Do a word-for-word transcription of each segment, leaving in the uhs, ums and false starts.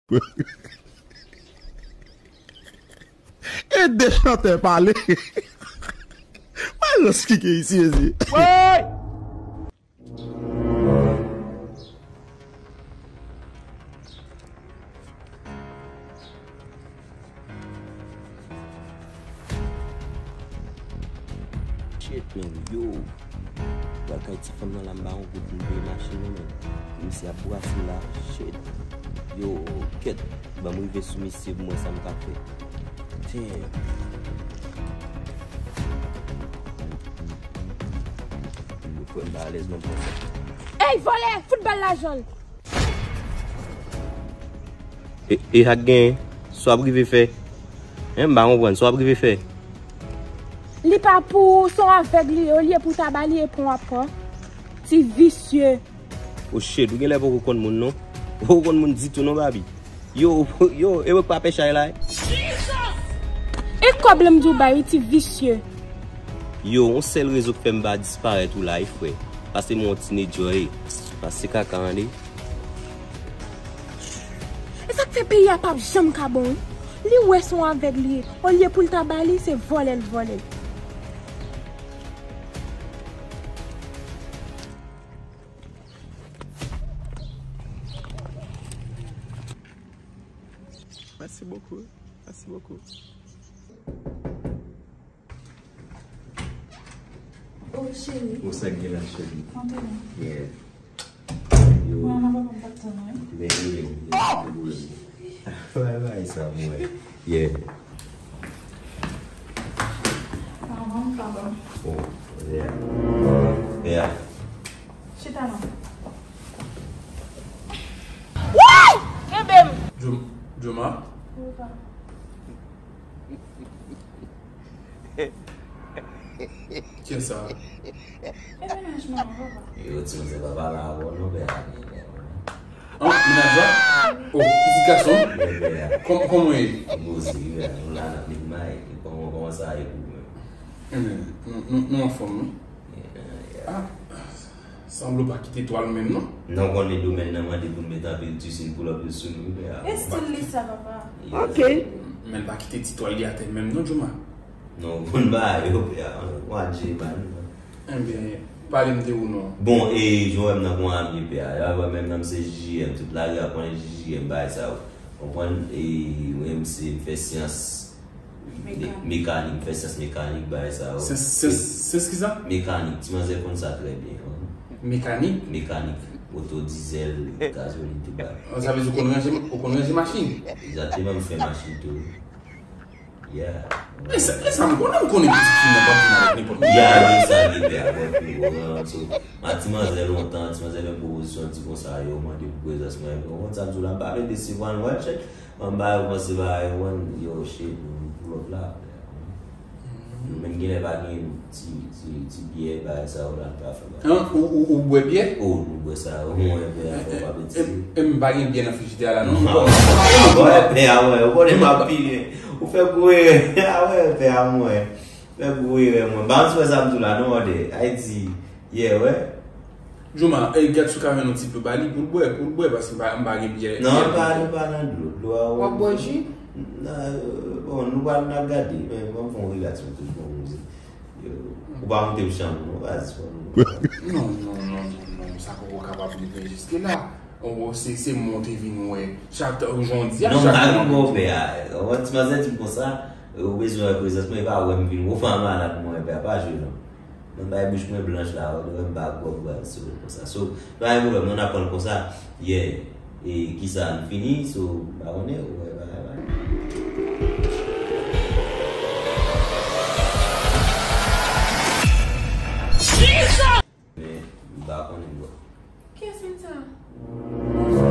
E de chantè pale. Mwen rans kike isi, isi. Woy! Shit, man, yo. Pral kay ti fanm nan la, m ba yon kout, m peye machin nan, man. Misye ap brase la, shit. Yo, kèt, ban m rive sou misye pou m wè sa m ka fè. Damn. Yo, frè m pa alèz non, m pran sa. Ey, vòlè, fout bal lajan l. E, e sa k genyen? Sa w ap rive fè? Hein, m pa konprann. Sa w ap rive fè? Li pa pou ou, se yon avèg li ye, olye pou w ta ba li, e pran w ap pran. Ti visye. Oh shit, ou genlè poko konn moun non. Ou poko konn moun ditou non, Babi. Yo, yo, e mwen k pa pè chay la, eh. E kòb lan m di w bay wi, ti visye. Yo, yon sèl rezon k fè m pa disparèt ou la, wi, frè. Pase m yon teenager, eh. Pase kaka, tande. E sa k fè peyi a p ap janm ka bon, wi. Li wè se yon avèg li ye. Olye pou l ta ba li, se vòlè l vòlè. Merci beaucoup. Merci beaucoup. Oh, cheri. Bon, sa k gen la, cheri? Antoine. Yeah. Yo. Mwen, mwen, papa, m pa t tann, wi. Men, yo, yo, yo, yo. Bay, bay, sa, mwen. Yeah. Pardon, pardon. Oh, yeah. Yeah. Chita non. Woy! Kenbe m! Jom-, Joma? Wi, pa. Kiyès sa? E mennaj mwen an, papa. Yo, ti mwen se papa la, bon, nou pè a gen. An, mennaj la? Oh, pitit gason? Kòm-, kòman w ye? Bozi, wi, nou la, n ap met may. Kòman, kòman sa ye pou ou menm? Enben, nou, nou, nou anfòm, wi. Ah, sanble w pa kite twal menm, non? Non, konnen domèn nan mande pou n met anpil tissu, n pull up yo sou nou, wi, pè a. E stil li sa, papa. Ok. Men l pa kite ti twal li atè menm, non, Joma? Non, bon, ba, yo, pè a, w a dje ba nou. Enben, pale m de ou non. Bon, e, jan w wè m nan gon ami, pè a. Jan w wè menm nan m se J J M, tout lari a konnen J J M, bagay sa yo. Konprann? E, mwen, m se, m fè syans me-, mekanik, m fè syans mekanik, bagay sa yo. Syans, syans, syans ki sa? Mekanik, ti manzè konn sa trè byen, wi. Mekanik? Mekanik, oto, dizèl, gazolin, tout bagay. Sa vle di ou konn ranje, ou konn ranje machin? Egzakteman, m fè machin tou. Yeah. E sa, e sa m konnen, m konnen pitit fi nan p ap vin avèk nenpòt moun. Yeah, men sa gen pè a bò pi wo, so, ma ti manzè lontan, ti manzè fè m pwopozisyon, di konsa, yo, mande pou prezans mwen, epi, konprann sa m di w la, m pa vle desevwa l, wè, chèk, anba, yo panse bagay, yo, yo, shit, m pull up la, nou menm genlè pa gen ti, ti, ti byè, bagay sa yo la, n pa fè bagay. An, ou, ou, ou bwè byè? Oh, nou bwè sa yo, mwen, pè a, fò w pa betize. E, e, e m pa gen byè nan frijidè a la, non? Non, non, non, pè a, mwen, ou konnen m ap pile. Ou fè gwo erè. A wè, pè a mwen. Fè gwo erè mwen. Ba m sou sa m tou la, non, òdè. Ayiti. Yeah, wè. Joma, e gad si w ka jwenn yon ti dlo ba li pou l bwè, pou l bwè, paske m pa, m pa gen byè. Non, nou pa, nou pa nan dlo. Dlo a, w ap bwè ji? Nan, bon, nou pa, n ap gade. Men, ban m fè yon relax, mwen tou, fè yon mizik. Yo, ou pa monte m chanm, non, baz, fò nou. Non, non, non, non, non, sa poko kapab rive jiske la. Oh, se, se mwen w te vin wè. Chak tan, jan w di a, non, chak tan. Non, m pa vin wè w, pè a. Ou wè ti manzè di m konsa, ou bezwen wè prezans mwen, e pa wè m vin wè w pa malad mwen, pè a, pa jwe non. Mwen bay bouch mwen blanch la, ou wè m pa gwòg baz, so, konsa. So, pa gen pwoblèm, non, n ap pran l konsa. Yeah. E kisa, n fini, so, m pa konnen, ou wè, bagay, bagay. Men, m pa konnen, bro. Kiyès moun sa? Bonswa.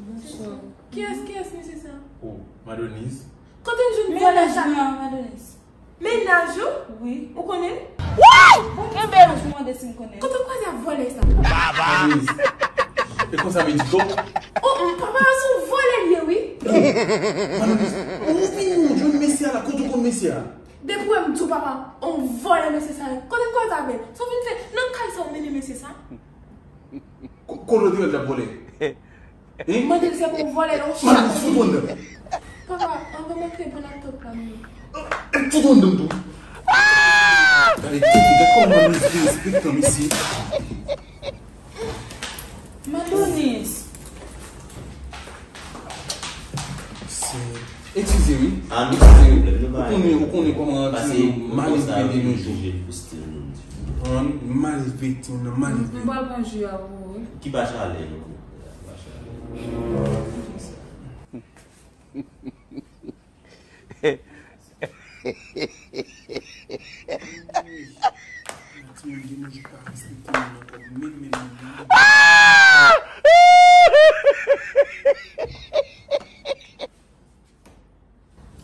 Bonswa. Kiyès, kiyès mesye sa? Oh, Madonise. Kote n jwenn vòlè sa? Mennaj mwen, Madonise. Mennaj ou? Wi. Ou konnen l? Woy! Bon, kenbe m. Ou mande si m konnen l. Kote w kwaze ak vòlè sa? Madonise. E konsa, Mediko? Oh, oh, papa, se yon vòlè l ye, wi. Madonise, ou vin nou jwenn mesye a la, kote w konn mesye a? Depi w wè m di w, papa, on vòlè mesye sa ye. Kote n kwaze avè l? Sa w vin fè nan kay sa w mennen mesye sa? Ko-, kote w te wè l t ap vòlè? Mande l se pou vòlè l ou chat. Mande l fout anndan. Papa, anvan m antre pran laptop la non. Fout anndan tou. Gade, gade kòman nou derespektan mesye. Madonis. Eskize wi. Ah, nou pa gen pwoblèm, nou pa gen pwoblèm. Ou konnen, ou konnen kòman ti nou malelve de nos jours. Konprann? Malelve, ti nou malelve. M pral pran ji a pou ou wi. Ki pa chalè non.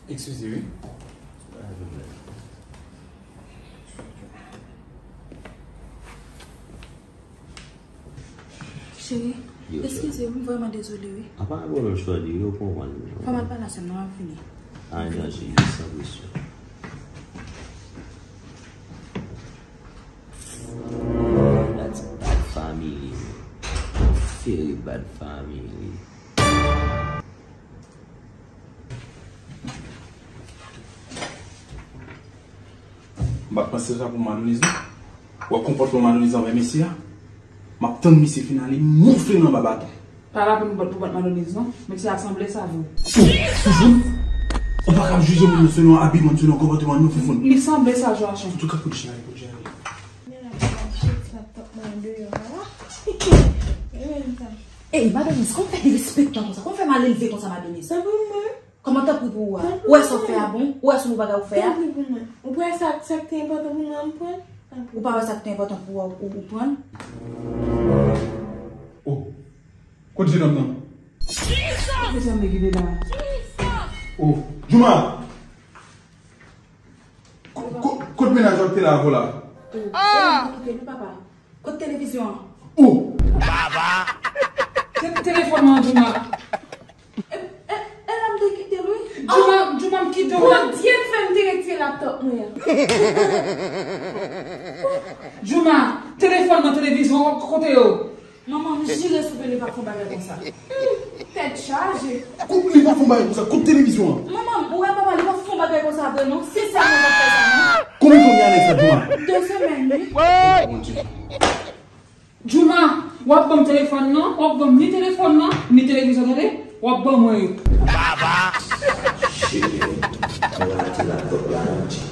Eskize wi. Cheri, eskize, m vrèman dezole wi. A pa gen pwoblèm, shorty, yo konprann. Fò m al pale a sè m nan, m ap vini. Anyen, cheri, san presyon. That's bad family, man. Very bad family. M pa t panse sa pou Madonise non. Wè konpòtman Madonise anvè mesye a. M ap tann misye fin ale moufle l anba baton. Pa la pou nou bat pou bat Madonise non. Mesye a sanble sa vre. Foufoun, ou pa ka ap jije moun nan selon abiman, selon konpòtman nou, Foufoun. Li sanble sa, Joachim. Antouka, kout chen ale, kout chen ale. Ey, Madonise, kòman w fè derespektan konsa? Kòman w fè malelve konsa, Madonise? Kòman tanpri pou ou a? Ou wè sa w fè a bon? Ou wè sou nou bagay ou fè a? Tanpri pou mwen. Ou pa wè sa, sa k te enpòtan pou mwen, m pran? Ou pa wè sa k te enpòtan pou ou, ou, ou pran? Oh, kote jenòm nan? Kote jenòm nan ki te la? Oh, Jouma! Ko-, ko-, kot mennaj ou te la avè w la? Kite li, papa. Kot televizyon an? Ou! Baba! Te-, telefòn nan, Jouma. E, e, e la m te kite l, wi. Jouma, Jouma, m kite w la. Bondye k fè m te retire laptop mwen an. Jouma, telefòn nan, televizyon, kote yo? Manman, m jire sou pye li pa fè yon bagay konsa. Tèt chaje. Kot li pa fè yon bagay konsa? Kot televizyon an? Manman, ou wè papa, li pa fè yon bagay konsa vre non. Sensèman, li pa fè sa non. Konbyen tan w gen avèk sa, Jouma? De semèn, wi. Bondye. Jouma, w ap ban m telefòn nan, w ap ban m ni telefòn nan, ni televizyon, tande? W ap ban mwen yo. Baba! Shit, mwen rate laptop la, Bondye.